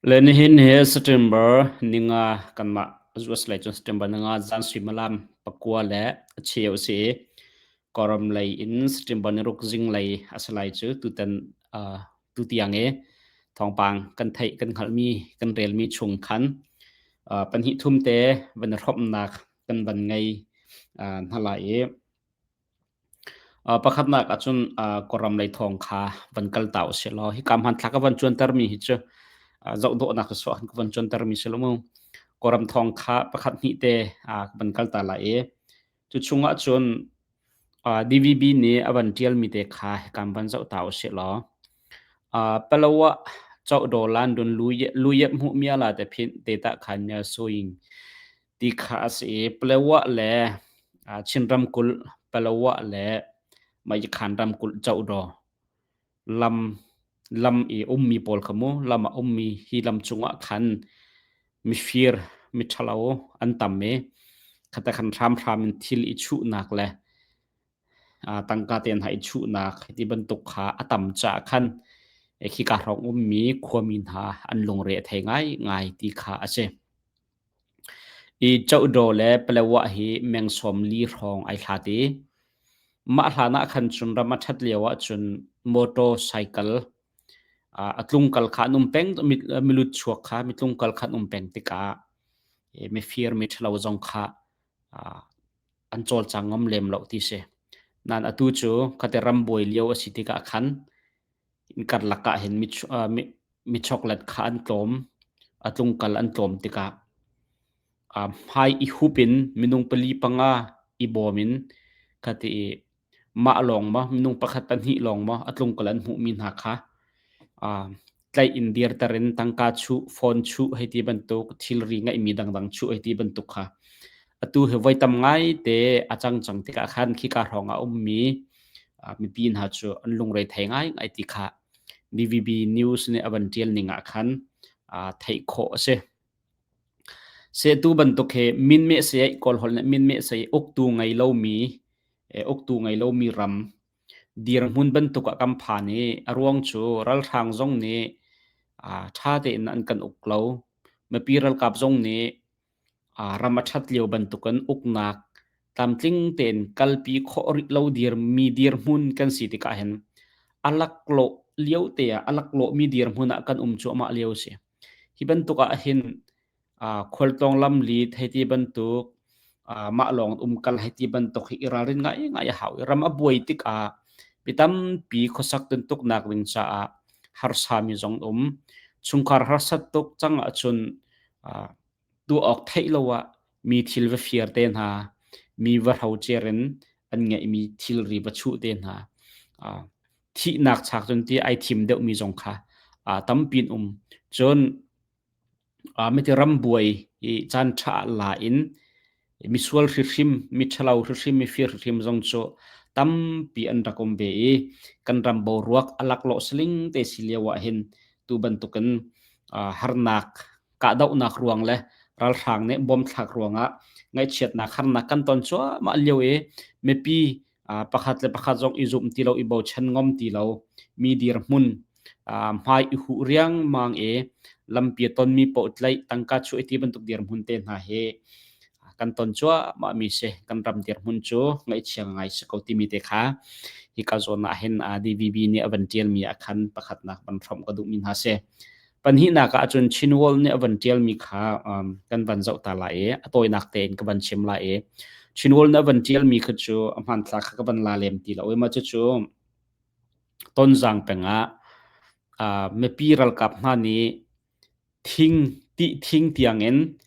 Le nihin hi September ninga kanmah US lei cun September ninga zan suimilam pakua le a cheu a si i Kawlram lei in September niruk zinglei a si lai cu tutan uh, tutiang i thawngpang kan theih kan hngalhmi kan relmi chung khan uh, pahnih thum te van i hrawmhnak kan van ngei uh, hna lai i Pakhatnak ahcun Kawlram lei thawng kha van kal ta usih law hika hmanthlak ka van cuantermi hi cu zohdawhnak sawsawh khan ka van cuantermi si lo mu. Kawlram thawng kha pakhat hnih te ka van kal ta lai i cu chungah cun DVB nih a van ṭialmi te kha hika van zoh ta usih law Palawa Chauhdaw Landun Luyep hmuh miala te phin te tah khan mya suing ti kha a si i Palawa le Chin ramkulh Palawa le Maikhan ramkulh Chauhdaw lam lam i ummi pawl kha mu lam ah ummi hi lam cungah khan mifir miṭhalo an tam i khata khan hramhram in thil i chuhnak le tangka te hna i chuhnak ti bantuk kha a tam caah khan khika hrawng ummi khuami hna an lungre a thei ngaingai ti kha a si. I Chauhdaw le Palawa hi meng 40 hrawng ai hlat i mah hlan ah khan cun ram a ṭhat lio ahcun motor cycle a tlungkal kha an um peng milut chuak kha mitlungkal kha an um peng tikah mifir miṭhalo zong kha an cawlcang ngam lem lo ti si. Nain atu cu khate ram buai lio a si tikah khan karlak ah hin mi choklet kha an tlawm, a tlungkal an tlawm tikah hmai i hup in minung pali panga i bawm in khati i mah lawng maw minung pakhat pahnih lawng maw a tlungkal an hmuhmi hna kha tlaih in dirter in tangka chuh, phone chuh hei ti bantuk, thilri ngeihmi dangdang chuh hei ti bantuk kha atu hi voi tam ngai te a cang cang tikah khan khika hrawng ah a ummi mipi hna cu an lungre thei ngaingai ti kha DVB News nih a van ṭial ning ah khan theih khawh a si. Sehtu bantuk he minmeh sayai Kawlholh nih minmeh sayai uktu ngei lomi uktu ngei lomi ram dirhmun bantuk ah kan phan i a ruang cu ralhrang zong nih ṭha tein an kan uk lo. Mipi ralkap zong nih ram a ṭhat lio bantukin uknak tlamtling tein kalpi khawh rih lo dirmi dirhmun kan si tikah hin a laklawh lio te ah a laklawhmi dirhmun ah kan um cuahmah lio a si. Hi bantuk ah hin khualtlawng lamlit hei ti bantuk mah lawng umkal hei ti bantuk hi i ralrin ngaingai a hau i ram a buai tikah mi tampi khuasak tuntuknak ding caah harsami zong um. Chungkhar harsat tuk cang ahcun tuah awk theih lo ah mi thil va fir te hna, mi va hrocer in an ngeihmi thilri va chuh te hna. Thihnak chak cun ti ai thim deuhmi zong kha tampi an um. Cun miti ram buai i caan ṭha la in misual hrihrim, miṭhalo hrihrim, mifir hrihrim zong cu tampi an rak um ve i kan ram boruak a laklawh saling te si lio ah hin tu bantukin harnak kahdohnak ruang le ralhrang nih bom thlak ruangah ngaihchiatnak harnak kan ton cuahmah lio i mipi pakhat le pakhat zong i zum ti lo i bochan ngom ti lo mi dirhmun hmai i huh riangmang i lampi a tonmi paoh tlaih tangka chuah ti bantuk dirhmun te hna hi kan ton cuahmah mi si. Kan ram dirhmun cu ngaihchia ngai si ko timi te kha hika zawn ah hin DVB nih a van ṭialmi ah khan pakhatnak van hrawmh ka duhmi hna si. Pahnihnak ah cun Chin World nih a van ṭialmi kha kan van zoh ta lai i a tawinak tein ka van chim lai i Chin World nih a van ṭialmi kha cu a hmanthlak kha ka van la lem ti lo i mah cucu Tonzang peng ah mipi ralkap hna nih thing tih thing tiangin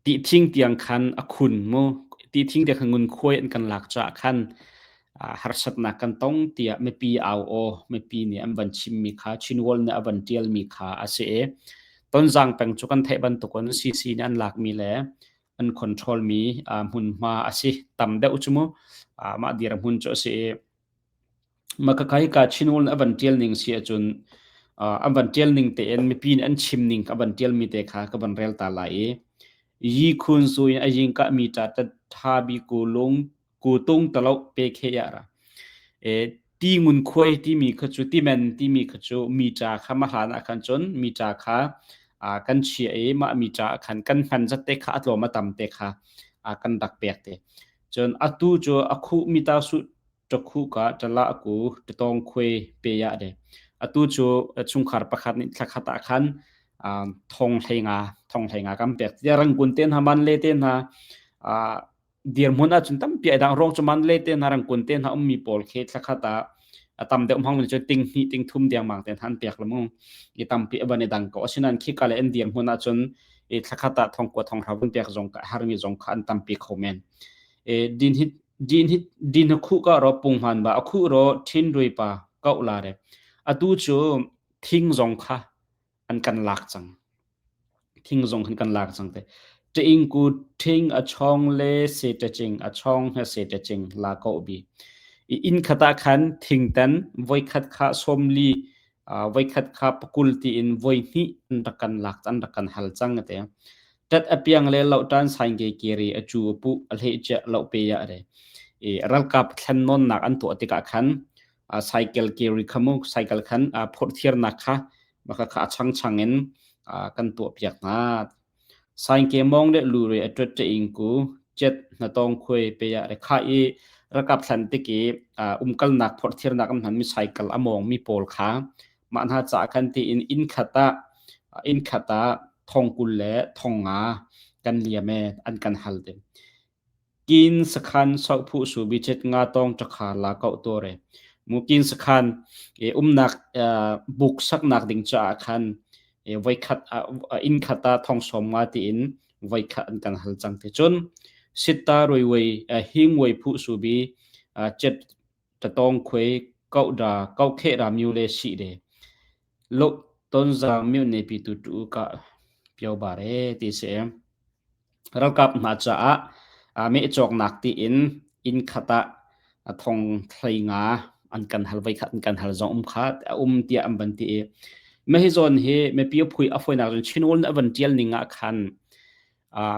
tih thing tiang khan a khun mu tih thing tiang khan ngunkhuai an kan lak caah khan harsatnak kan tong tiah mipi au aw mipi nih an van chimmi kha Chin World nih a van ṭialmi kha a si i Tonzang peng cu kan theih bantukin CC nih an lakmi le an control mi hmunhma a si tam deuh cu mu mah dirhmun cu a si i Makakai Chin World a van ṭial ning si ahcun an van ṭial ning tein mipi nih an chim ning a van ṭialmi te kha ka van rel ta lai i Yi khun su in a ying ka mi ta ta tha bi ku lung ku tung talo pe khe ya ra e. Ti ngunkhuai timi kha cu timen timi kha cu mita kha ma hlan ah khan cun mita kha kan chia i mah mita ah khan kan hman zat te kha a tlawm a tam te kha kan rak pek te. Cun atu cu a khuh mita su ṭakhu ka ṭala aku ṭatawng khuai pe ya de. Atu cu chungkhar pakhat nih thlakhat ah khan thong hlei nga thong hlei nga kan pek. Tiah rangkun te hna man le te hna dirhmun ahcun tampi ai dang ruang cu man le te hna rangkun te hna ummi pawl khi thlakhat ah a tam deuh hmang cu ting hnih ting thum dengmang te hna an pek lamu i tampi a van i dang ko asinain khi ka le an dirhmun ahcun i thlakhat ah thongkua thonghra vun pek zong ka harmi zong kha an tampi kho men e din hi din hi din hi khu ka ro punghman ba a khu ro thin rui pa kau la re atu cu thing zong kha an kan lak cang. Thing zong an kan lak cang te. Ṭing ku ṭhing a chong le se ṭaching a chong he se ṭaching la ko bi. I inn khat ah khan thingtan voikhat kha sawmli voikhat kha pakul tiin voi hnih an rak kan lak an rak kan hal cang te. Tat a piang le lo tan sain ke kiri a chu pu a hle che lo pe ya re. I ralkap thlen non nak an tuah tikah khan cycle kiri khamu cycle khan phorhthiarnak kha maka kha a changchang in kan tuahpiak hna. Saingke mong le lu re a ṭuat ṭe ing ku chet hnatong khuai pe ya re kha i rakap thlan tik i umkalnak phorhthiarnak an hmanmi cycle a mawng mi pawl kha mah hna ca khan ti in inn khat ah inn khat ah thong kul le thong nga kan liam e an kan hal ding. Kin sakhan sokphu su bichet nga tong ṭakha la koh tore. Mu kin sakhan e umnak buk saknak ding caah khan e voikhat inn khat ah thong som nga tiin voikhat an kan hal cang te cun sitta ruiwei hingwei phu su bi chet tatong khuai koh da koh khe ra myu le si de lo tonzang myu ne pi tu tu ka pio bare ti se. Ralkap hna caah meh cawknak tiin inn khat ah thong hlei nga an kan hal voikhat an kan hal zong um kha a um tiah an van ti i mah hi zawn hi mipi a phui a fawinak cun Chin a van ṭial ning ah khan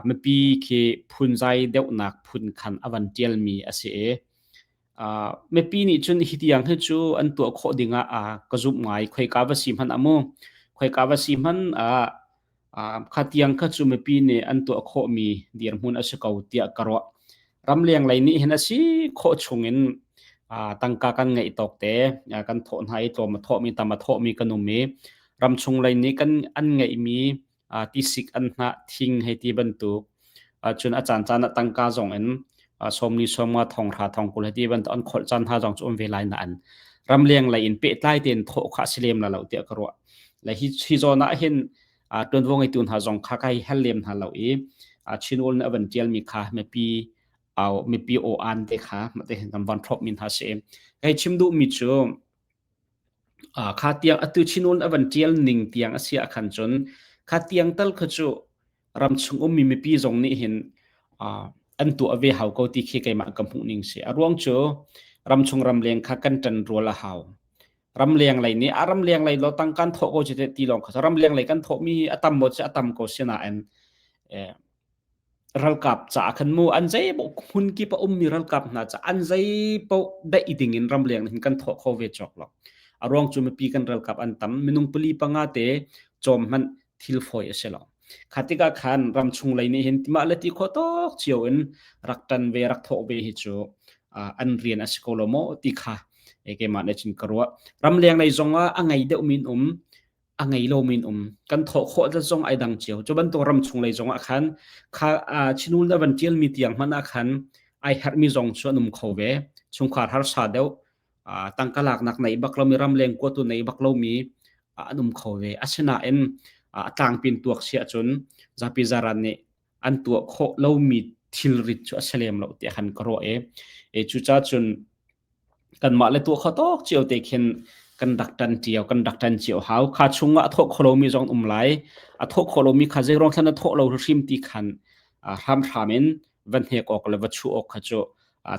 mipi khi phunzai deuhnak phun khan a van ṭialmi a si i mipi nih cun hi tiang hi cu an tuah khawh ding ah ka zumh ngai khoika va si hmanh ah mu khoika va si hmanh ah Kha tiang kha cu mipi nih an tuah khawhmi dirhmun a si ko tiah ka ruah. Ramleng lei nih hin a si khawh chungin tangka kan ngeih tawk te kan thawh hna i tlawm a thawhmi tam a thawhmi kan um i ramchung lei nih kan an ngeihmi tisik an hnah thing hei ti bantuk cun a caancaan ah tangka zong in sawmli sawmnga thonghra thongkul hei ti bantuk an kholh caan hna zong cu um ve lai nain ramleng lei in pehtlai tein thawh kha a si lem la lo tiah ka ruah. Le hi hi zawn ah hin ṭuanvo ngeitu hna zong kha kai hal lem hna lo i Chin nih a van ṭialmi kha mipi au mipi aw an te kha mate hin kan van thlop mi hna si. Kai chim duhmi cu kha tiang atu Chin a van ṭial ning tiang a si ah khan cun kha tiang tal kha cu ramchung ummi mipi zong nih hin an tuah ve hau ko ti khi keimah ka hmuh ning si. A ruang cu ramchung ramleng kha kan ṭan rual a hau. Ramleng lei nih a ramleng lei lo tang kan thawh ko ci ti lawng kha ramleng lei kan thawh mi hi a tam maw ci a tam ko sinain eh, ralkap ca khan mu an zei bo hmun kip a ummi ralkap hna ca an zei po daih ding in ramleng hin kan thawh kho ve chok lo a ruang cu mipi kan ralkap an tam minung pali panga te chom hman thil foi a si lo kha tikah khan ramchung lei nih hin timah le ti kho tok cio in rak tan ve rak thawh ve hi cu an rian a si ko lo maw ti kha keimah nih cun ka ruah. Ramleng lei zong ah a ngei deuh min um, a ngei lo min um. Kan thawh khawh zat zong ai dang cio. Cu bantuk ram chung lei zong ah khan kha chinul na van tial mi tiang hmanh ah khan ai herhmi zong cu an um kho ve. Chungkhar harsa deuh, tangka laknak nei bak lomi ramleng kuatu nei bak lomi an um kho ve. Asinain a tlangpin tuak si ahcun zapi zaran nih an tuah khawh lomi thilrit cu a si lem lo tiah khan ka ruah i e cucaah cun kanmah le tuah kho tawk cio te khin kan rak tan cio kan rak tan cio hau kha chungah a thawh kho lomi zong um lai a thawh kho lomi kha zeiruang thlan a thawh lo hrim ti khan hramhram in van hnek awk le va chuh awk kha cu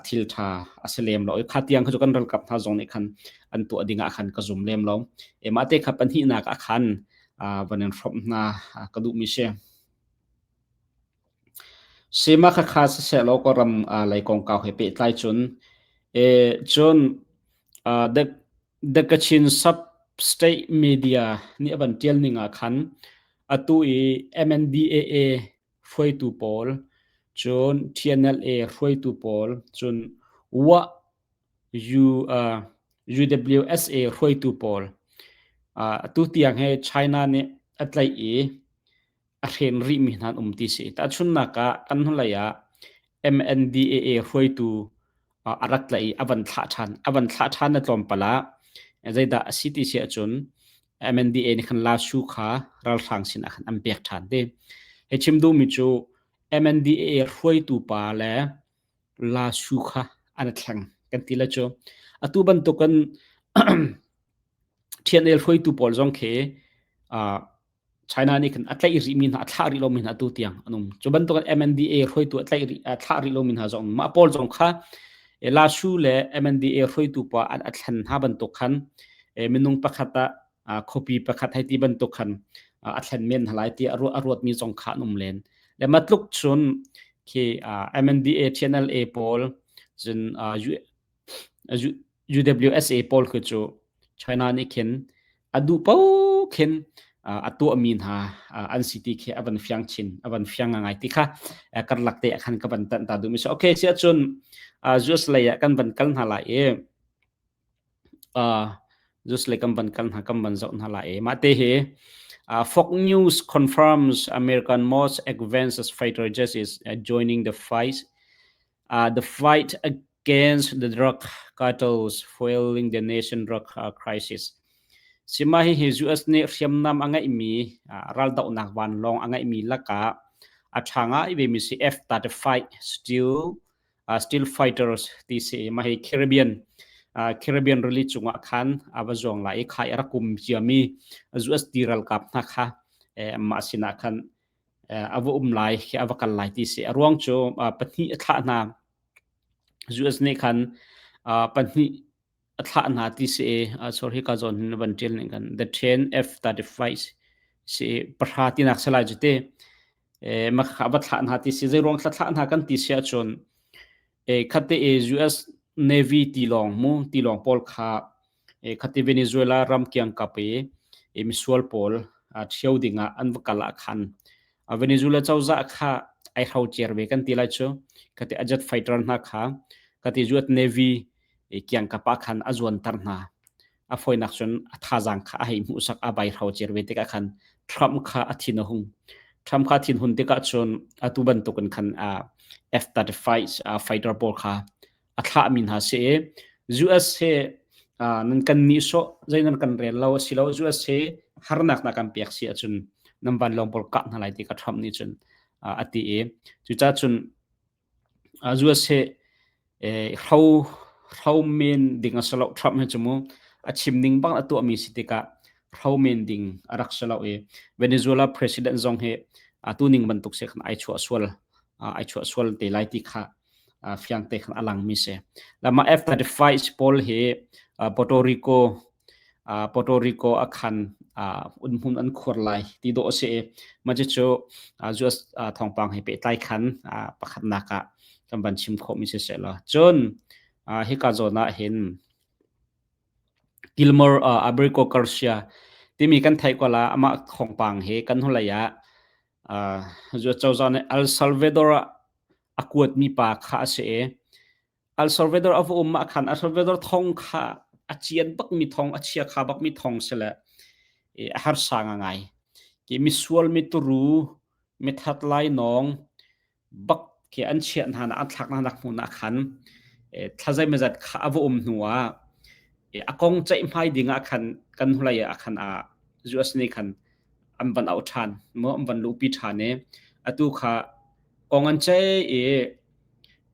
thil tha a si lem lo kha tiang kha cu kan ralkap hna zong nih khan an tuah ding ah khan ka zum lem lo e mah te kha pahnihnak ah khan van in hrawmh hna ka duhmi si. Sema khakha siseh law ka ram lei kongkau he pehtlai cun cun. The The Kachin Sub-State Media nih a van ṭial ning ah khan atu i MNDAA hruaitu pawl, cun TNLA hruaitu pawl, cun WA U, UWSA hruaitu pawl atu tiang he China nih a tlaih i a hren rihmi hna an um ti si. Tahchunhnak ah kan hnulei ah MNDAA hruaitu a rak tlaih i a van thlah ṭhan. A van thlah ṭhan na tlawmpal ah zeidah a si ti si ahcun MNDA nih khan Lasu kha ralhrang sinah khan an pek ṭhan ti. Hi chim duhmi cu MNDAA hruaitu pa le Lasu kha an thleng kan ti le cu. Atu bantukin TNL hruaitu pawl zong khi China nih khan a tlaih rihmi hna a thlah rih lomi hna atu tiang an um. Cu bantukin MNDA hruaitu a tlaih rih a thlah rih lomi hna zong mah pawl zong kha Lasu le MNDA hruaitu pa an a thlen hna bantuk khan minung pakhat ah khuapi pakhat hei ti bantuk khan a thlen men hna lai ti a ruatmi zong kha an um len. Le matluk cun khi MNDA TNLA pawl cun UWSA pawl khi cu China nih khin a duh paoh khin a tuahmi hna an si ti khi a van fiang chin a van fiang ngai ti kha karlak te ah khan ka van tanh ta duhmi si. Okay, si ahcun US lei ah kan van kal hna lai i US lei kan van kal hna kan van zoh hna lai i mah te hi Fox News confirms American most advanced fighter jets is joining the fight the fight against the drug cartels fueling the nation drug crisis. Sima hi hi US nih hriamnam a ngeihmi raldohnak vanlawng a ngeihmi lakah a ṭha ngai vemi si F-35 steel steel fighters ti si mah hi Caribbean Caribbean rili cungah khan a va zuang lai i khai a rak um ciami US ti ralkap hna kha mah sinah khan a va um lai khi a va kal lai ti si a ruang cu pahnih a thlah hna US nih khan pahnih a thlah hna ti si sorry ka zawn hin van ṭial ning kan the 10 F35 si pahra tinak si lai cu te ma kha va thlah hna ti si zei ruang thla thlah hna kan ti si ahcun khatte US Navy tilawng mu tilawng pawl kha Khati Venezuela ram kiangkap i misual pawl ṭhio dingah an va kal ah khan Venezuela cozah kha ai hrocer ve kan ti lai cu. Khati a jet fighter hna kha khati US Navy kiangkap ah khan a zuanter hna. A fawinak cun a thazaang kha a hei hmuhsak a bai hrocer ve tikah khan Trump kha a thin a hung. Trump kha thin hun tikah cun atu bantukin khan F-35 fighter pawl kha a thlahmi hna si i US he nan kan nihsawh zei nan kan rel lo asilo US he harnak na kan pek si ahcun nan vanlawng pawl kah hna lai ti ka Trump nih cun a ti i cucaah cun US he hro hro men ding a si lo Trump he cu mu a chim ning bang a tuahmi si tikah hro men ding a rak si lo i Venezuela president zong hi atu ning bantuk se khan ai chuah sual ai chuah sual te lai ti kha fiang te khan a langmi si. Lama F-35 pawl hi Puerto Rico Puerto Rico a khan unhmun an khuar lai ti dawh a si i mah cucu US thawngpang he pehtlai khan pakhatnak ah kan van chim khawhmi si seh law. Cun hika zawn ah hin Gilmore Abrico Garcia timi kan theih ko la amah thawngpang hi kan hnulei ah US cozah nih El Salvador ah a kuatmi pa kha a si i El Salvador a va um ah khan El Salvador thong kha a cian bakmi thong a chia kha bakmi thong si le a harsa ngai. Ki misual mituru mithat lai nawng bak khi an chiah hna na an thlak hna nak hmun ah khan thla zeimazat kha a va um hnu ah a kong ceihmai ding ah khan kan hnulei ah khan a US nih khan an van auh ṭhan mu an van luhpi ṭhan i atu kha kong an ceih i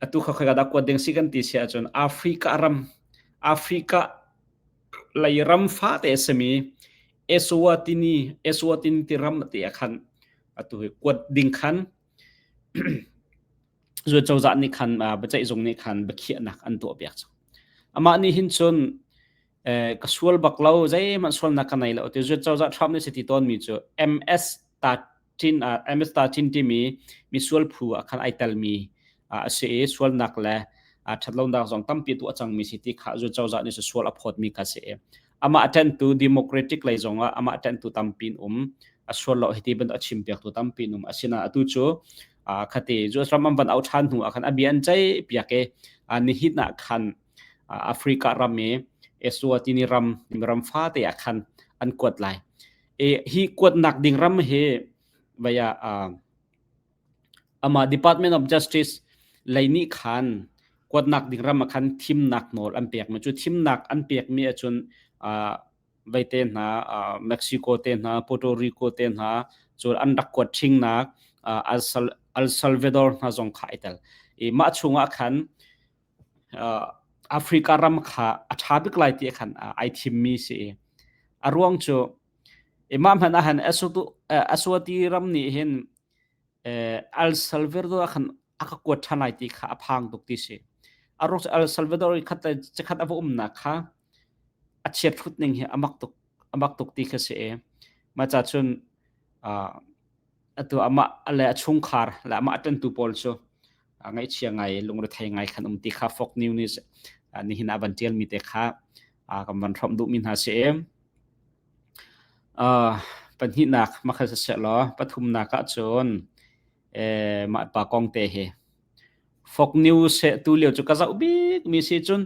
atu kha khoika dah kuat ding si kan ti si ahcun Africa ram Africa lei ram fate a simi Eswatini Eswatini ti ram te ah khan atu hi kuat ding khan Zuat cozah nih khan biaceih zung nih khan biakhiahnak an tuah piak cang. Amah nih hin cun ka sual bak lo zeihmanh sualnak ka nei lo ti zuat cozah Trump nih si ti tawnmi cu MS 13 MS 13 timi misual phu ah khan ai telmi a si i sualnak le Ṭhatlonak zong tampi tuah cangmi si ti kha zu cozah nih sual a phawtmi kha si. Amah ṭanhtu Democratic lei zongah amah ṭanhtu tampi an um. A sual lo hiti bantuk a chimpiaktu tampi an um. Asinain atu cu khati US ram an van auh ṭhan hnu ah khan a bia an ceih piak i nihin ah khan Africa ram i Eswatini ram ram fate ah khan an kuat lai. I hi kuatnak ding ram hi vaya Amah Department of Justice lei nih khan kuatnak ding ram ah khan thimnak nawl an pekmi cu thimnak an pekmi ahcun veite hna Mexico te hna Puerto Rico te hna cu an rak kuat ṭhingnak El Salvador hna zong kha ai tel. I mah chungah khan Africa ram kha a ṭha bik lai ti khan ai thimmi si i a ruang cu mah hmanh ah han Eswatini ram nih hin El Salvador ah khan a ka kuat ṭhan lai ti kha a phang tuk ti si. A ruang cu El Salvador i khat le chikkhat a va umnak kha a chiathrut ning hi a mak tuk a mak tuk ti kha si i mah ca cun atu amah le a chungkhar le amah a ṭantu pawl cu ngaihchia ngai lungrethei ngai khan um ti kha Fox News nih nihin ah van ṭialmi te kha kan van hrawmh duhmi hna si i Pahnihnak makha siseh law pathumnak ahcun mah pa kong te hi Fox News he tu lio cu ka zoh bikmi si cun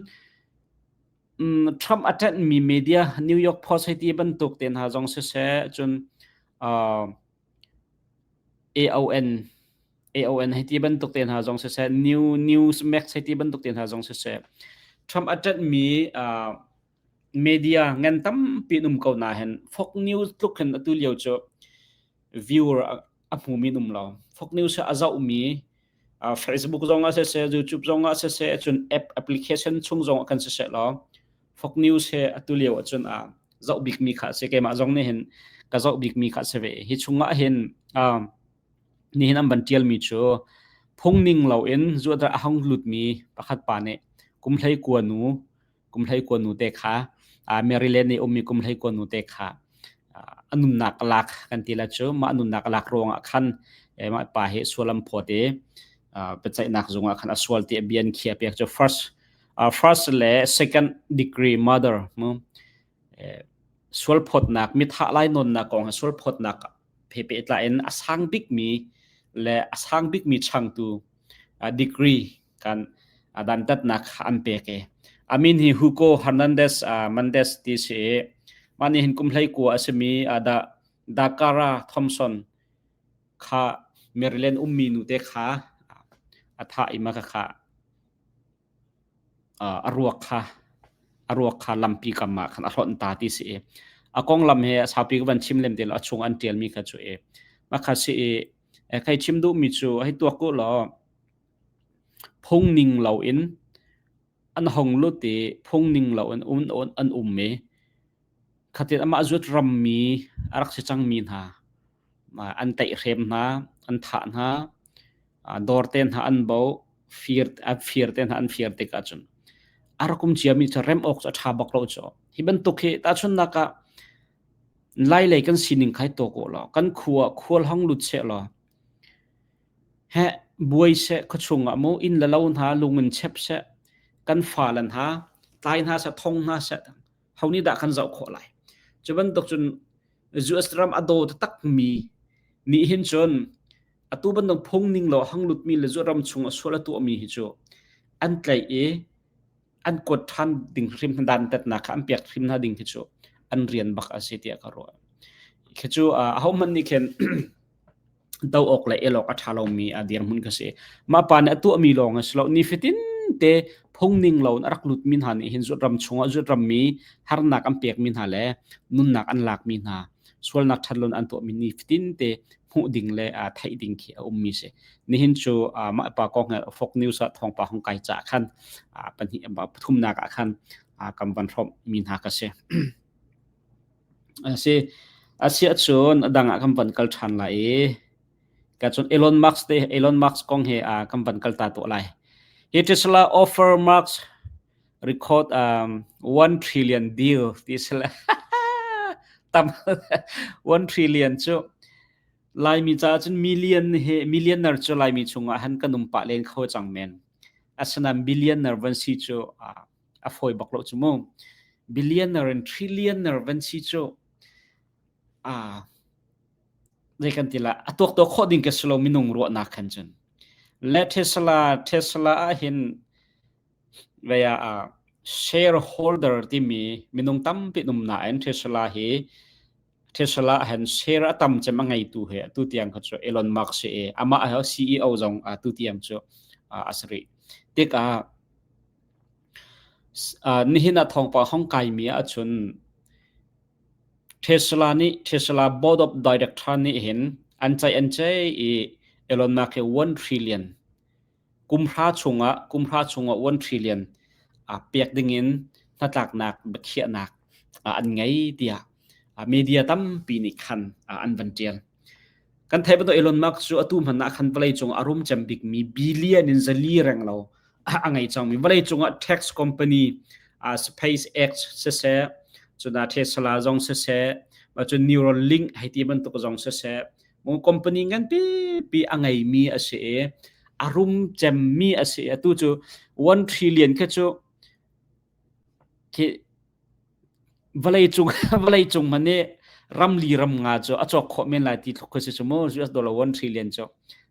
Trump a ṭanhmi media New York Post hei ti bantuk te hna zong siseh cun AON AON hei ti bantuk te hna zong siseh New Newsmax hei ti bantuk te hna zong siseh Trump a ṭanhmi Media ngan tampi an um ko nain Fox News tluk hin atu lio cu viewer a hmumi an um lo. Fox News a zohmi Facebook zong ah siseh, YouTube zong ah siseh, cun app application chung zong ah kan siseh law Fox News he atu lio ahcun a zoh bikmi kha a si. Keimah zong nih hin ka zoh bikmi kha a si ve. Hi chung ah hin nihin an van ṭialmi cu phungning loin zuat a hung lutmi pakhat pa nih kum 19 nu kum 19 nute kha Maryland i ummi kum 19 nute kha a nunnak a lak kan ti la cu mah nunnak a lak ruangah khan mah pa hi sual an phawt i biaceihnak zung ah khan a sual ti a bia an khiah piak cu first first le second degree murder mu sual phawtnak mithah lai nawnnak kong he sual phawtnak he pehtlai in a sang bikmi le a sang bikmi changtu degree kan dantatnak an pek i a min hi Hugo Hernandez Mendez ti si i mah nih hin kum 19 a simi da Dakara Thompson kha Maryland ummi nute kha a thah i mah kha a ruak kha a ruak kha lampi kam ah khan a hlonh ta ti si i a konglam he saupi ka van chim lem te lo a chung an ṭialmi kha cu i mah kha si i kai chim duhmi cu hei tuak ku law Phungning loin an hung lut i phungning loin an um i khatin amah zuat rammi a rak si cangmi hna an tlaihhrem hna, an thah hna, dawr te hna an boh, fir fir te hna an fir tik ahcun a rak um ciami cu rem awk cu a ṭha bak lo cu. Hi bantuk hi tahchunhnak ah Lailei kan sining kha hi tuak u law kan khua khual hong lut seh law Heh, buai seh khuachung ah mu inn le lo hna lung in chep seh, kan fale hna tlai hna seh, thong hna seh, ho nih dah kan zoh khawh lai. Cu bantuk cun US ram a daw taktakmi nih hin cun atu bantuk phung ning lo hang lutmi le zu ram chung a sual a tuahmi hi cu an tlaih i an kuat ṭhan ding hrim dantatnak kha an pek hrim hna ding khi cu an rian bak a si tiah ka ruah. Khi cu ahohmanh nih khin do awk le el awk a ṭha lomi a dirhmun ka si. Mah pa nih a tuahmi lawng a si lo. Nifatin te phungning lo in a rak lutmi hna nih hin ram chungah zuat rammi harnak an pekmi hna le nunnak an lakmi hna sualnak ṭhatlonak an tuahmi nifatin te hmuh ding le theih ding khi a ummi si. Nihin cu mah pa kong he Fox News ah thawngpa hung kai ca khan pahnih pathumnak ah khan kan van hrawmh mi hna ka si. Asi asiah cun a dang ah kan van kal ṭhan lai i ka cun Elon Musk te Elon Musk kong he kan van kal ta tuah lai. Hi Tesla offer Musk record 1 trillion deal ti si le tam 1 trillion cu Laimi caah cun million he millionaire cu Laimi chungah han kan um pah len kho cang men. Asinain billionaire van si cu a fawi bak lo cu mu. Billionaire in trillionaire van si cu zei kan ti la, a tuaktuak khawh ding ka si lo minung ruahnak khan cun. Le Tesla, Tesla ah hin vei ah shareholder timi minung tampi um nain Tesla hi Tesla han share a tam cem a ngeitu he atu tiang kha cu Elon Musk si i amah he CEO zong atu tiang cu a si rih. Tikah nihin ah thawngpang hong kaimi ahcun Tesla nih Tesla Board of Director nih hin an ceih an ceih i Elon Musk hi 1 trillion kumhra chungah 1 trillion pek dingin hnatlaknak biakhiahnak an ngei tiah media tampi nih khan an van ṭial. Kan theih bantuk Elon Musk cu atu hmanh ah khan vawleicung a rum cem bikmi billion in zali reng lo a ngei cangmi vawleicung ah tax company SpaceX siseh, cun Tesla zong siseh, cun Neuralink hei ti bantuk zong siseh, company ngan pipi a ngeimi a si i a rum cemmi a si. Atu cu 1 trillion kha cu khi vawleicung hmanh nih ram li ram nga cu a cawk khawh men lai ti tluk khi si cu mu. US dollar 1 trillion cu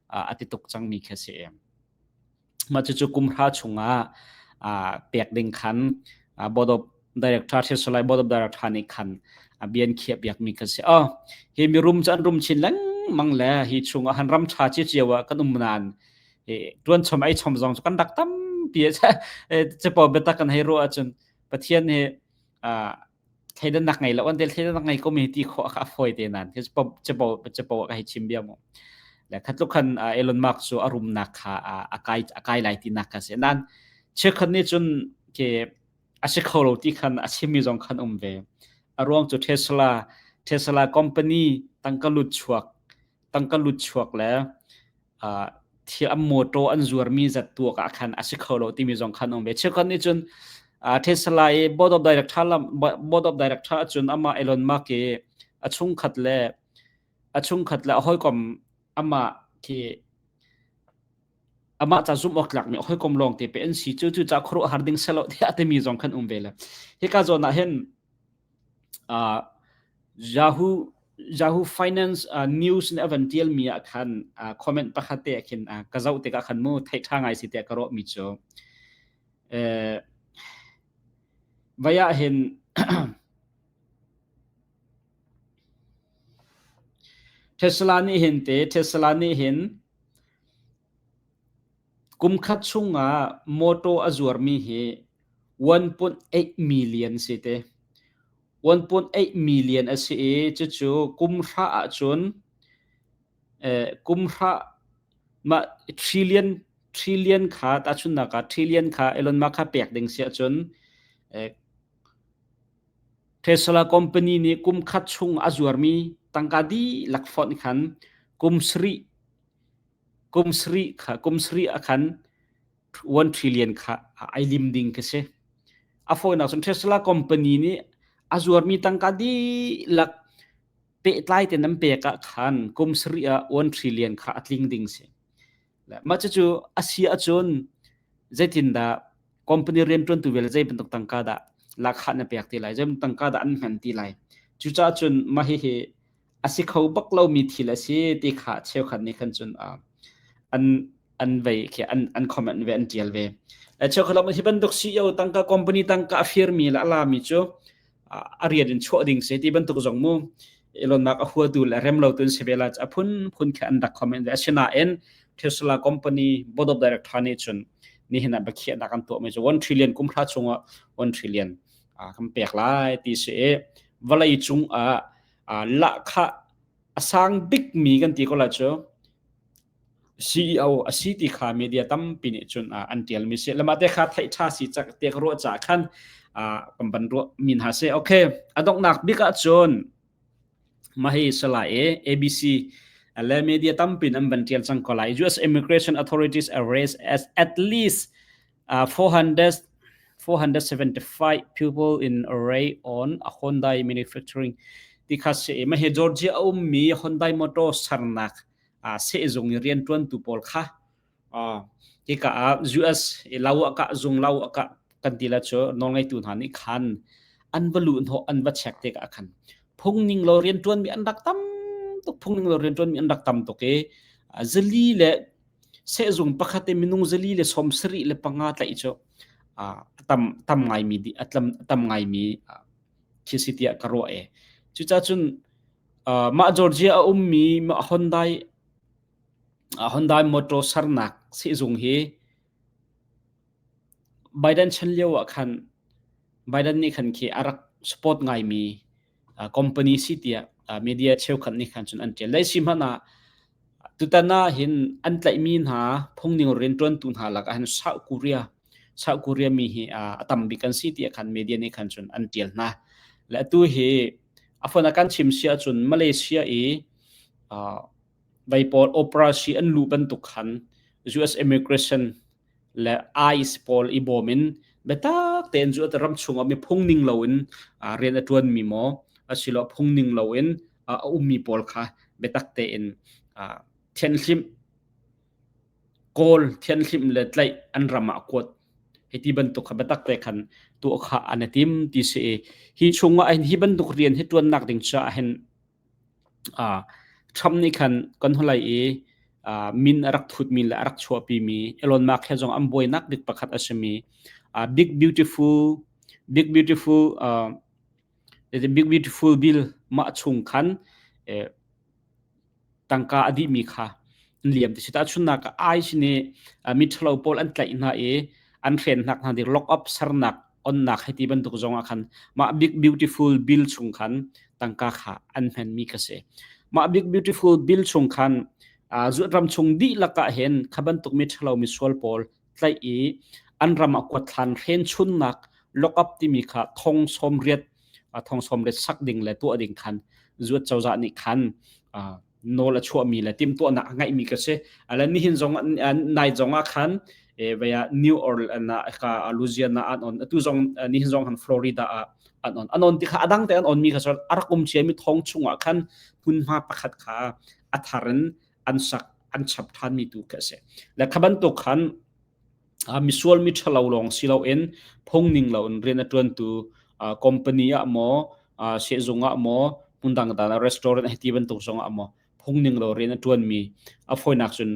a ti tuk cangmi khi si. Mah cucu kum hra chungah pek ding khan board of director Thessalai board of director nih khan bia an khiah piakmi kha si. Oh, hi mirum cu an rum chin lengmang le hi chungah han ram ṭha cio ah kan um nain ṭuan chom ei chom zong cu kan rak tampi. Capo biatak kan hei ruah ahcun Pathian hi thleidannak ngei lo an tel thleidannak ngei ko mi ti khawh a fawi te nan capo capo ka hei chim bia mu le khatluk khan Elon Musk cu a rumnak kha a kai lai ti nak kha si nan cheukhat nih cun ke a si kho lo ti khan a chimmi zong khan um ve. A ruang cu Tesla company tangka lut chuak le thil an motor an zuarmi zat tuak ah khan a si kho lo timi zong khan um ve. Cheukhat nih cun Tesla i board of director cun amah Elon Musk i a chungkhat le a hawikom amah khi amah ca zumh awk tlakmi a hawikom lawng te pe an si cu, cu ca khuaruahhar ding selo tiah timi zong khan um ve le hika zawn ah hin Yahoo Finance News nih a van ṭialmi ah khan comment pakhat te ah khin ka zoh tikah khan mu theih ṭha ngai si tiah ka ruahmi cu vai ah hin Tesla nih hin kum khat chungah motor a zuarmi hi 1.8 million si te. 1.8 million a si i cucu kum hra ahcun kum hra mah trillion kha tahchunhnak ah trillion kha Elon Musk kha pek ding si ahcun Tesla company nih kum khat chung a zuarmi tangka dihlak fonh khan kum sarih ah khan 1 trillion kha ai lim ding khi si. A fawinak cun Tesla company nih a zuarmi tangka dihlak pehtlai tein an pek ah khan kum sarih ah 1 trillion kha a tling ding si. Mah cucu a si ahcun zeitindah company rianṭuantu vialte zei bantuk tangka dah lahkhah na pek ti lai, zei bantuk tangka dah an hman ti lai. Cucaah cun mah hihi a si kho bak lomi thil a si ti kha cheukhat nih khan cun an an vei khi an comment ve, an tial ve. Cheukhat lam hi bantuk CEO tangka, company tangka a firmi le a lami cu a rian in chuah ding si ti bantuk zong mu Elon Musk a huatu le rem lo tun si ve la a phun phun khi an rak comment ve. Asinain Tesla company board of director nih cun nihin ah biakhiahnak an tuahmi cu 1 trillion, kum hra chungah 1 trillion kan pek lai ti si i vawlei cung ah lahkhah a sang bikmi kan ti ko lai cu CEO a si ti kha media tampi nih cun an tialmi si. Lama te kha theih tha si cak te ka ruah ca khan kan ban ruah min ha se. Okay, a donghnak bik ah cun mahi sala e ABC le media tampi an ban tial cang ko lai. US immigration authorities arrest as at least 400 475 people in array on a Hyundai manufacturing ti kha si. Mahi Georgia a ummi Hyundai Motor sarnak sehzung i rianṭuantu pawl kha. Hika ah US lau ah kah zung lau ah kah kan ti la cu nawlngeitu hna nih khan an va luh hnawh an va check tikah khan phungning lo rianṭuanmi an rak tam tuk phungning lo rianṭuanmi an rak tam tuk i zali le sehzung pakhat i minung 475 tlaih cu a tam tam ngaimi a tam tam ngaimi khi si tiah ka ruah e. Cucaah cun mah Georgia a ummi mah Hyundai Hyundai motor sernak sehzung hi Biden chan lio ah khan Biden nih khan khi a rak support ngaimi company si tiah media cheukhat nih khan cun an ṭial. Zei si hmanh ah tutan ah hin an tlaihmi hna phungning rianṭuantu hna lakah hin South Korea South Korea mi hi a tam bik an si tiah khan media nih khan cun an ṭial hna. Le atu hi a phone a kan chim si ahcun Malaysia i vai pawl operation an luh bantuk khan US immigration le ICE pawl i bawm in biatak tein cu ram chungah mi phung ning loin rian a ṭuanmi maw asiloah phung ning loin a ummi pawl kha biatak tein thianhhlimh kawl thianhhlimh le tlaih an ram ah kuat hiti bantuk kha biatak te khan tuah kha an i tim ti si i hi chungah hi bantuk rian hi ṭuannak ding caah hin Trump nih khan kan holai i min a rak thutmi le a rak chuahpimi Elon Musk he zong an buainak bik pakhat a simi Big Beautiful Big Beautiful Big Beautiful Bill mah chung khan tangka a dihmi kha an liam ti si. Tahchunhnak ah ICE nih miṭhalo pawl an tlaih hna i an hrennak hna ding lock up sernak onnak hei ti bantuk zong ah khan mah Big Beautiful Bill chung khan tangka kha an hmanmi kha si. Mah Big Beautiful Bill chung khan ram chung dihlak ah hin kha bantuk miṭhalo misual pawl tlaih i an ram ah kuathlan hren chunnak lock up timi kha thong 80 thong 80 sak ding le tuah ding khan zuat cozah nih khan nawl a chuahmi le timhtuahnak a ngeihmi ka si. Ale nihin zong nai zong ah khan vaya New Orleans ah ka Louisiana an on atu zong nihin zong han Florida ah an on an on ti kha adang te an on mi kha so a rak um cia mi thong chung ah khan hmunhma pakhat kha a thar in an sak an chap than mi tu kha si. Le kha bantuk khan misual mi ṭhalo lawng si loin phungning loin rian a ṭuantu company ah maw sehzung ah maw hmun dangdang ah restaurant hei ti bantuk zong ah maw phungning lo rian a ṭuanmi a fawinak cun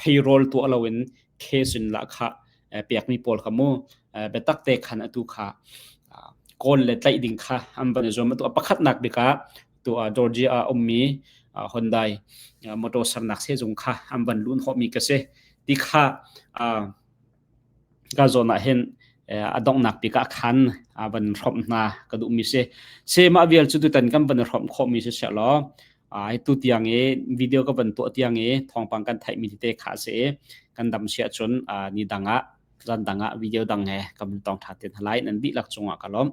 payroll tuah loin case in lahkhah pekmi pawl kha mu biatak te khan atu kha kawl le tlaih ding kha an van i zuam. Atu a pakhatnak bik ah tu ah Georgia ah ummi Hyundai motor sernak sehzung kha an van luh hnawhmi ka si. Ti kha ka zawn ah hin a donghnak bik ah khan van hrawmh hna ka duhmi si. Se mah vial cu tutan kan van hrawmh khawhmi si seh law tu tiang i video ka van tuah tiang i thawngpang kan theihmi tete kha a si i kan dam si ahcun ni dang ah zan dang ah video dang he kan tong ṭha te hna lai. Nan dihlak cungah ka lawm.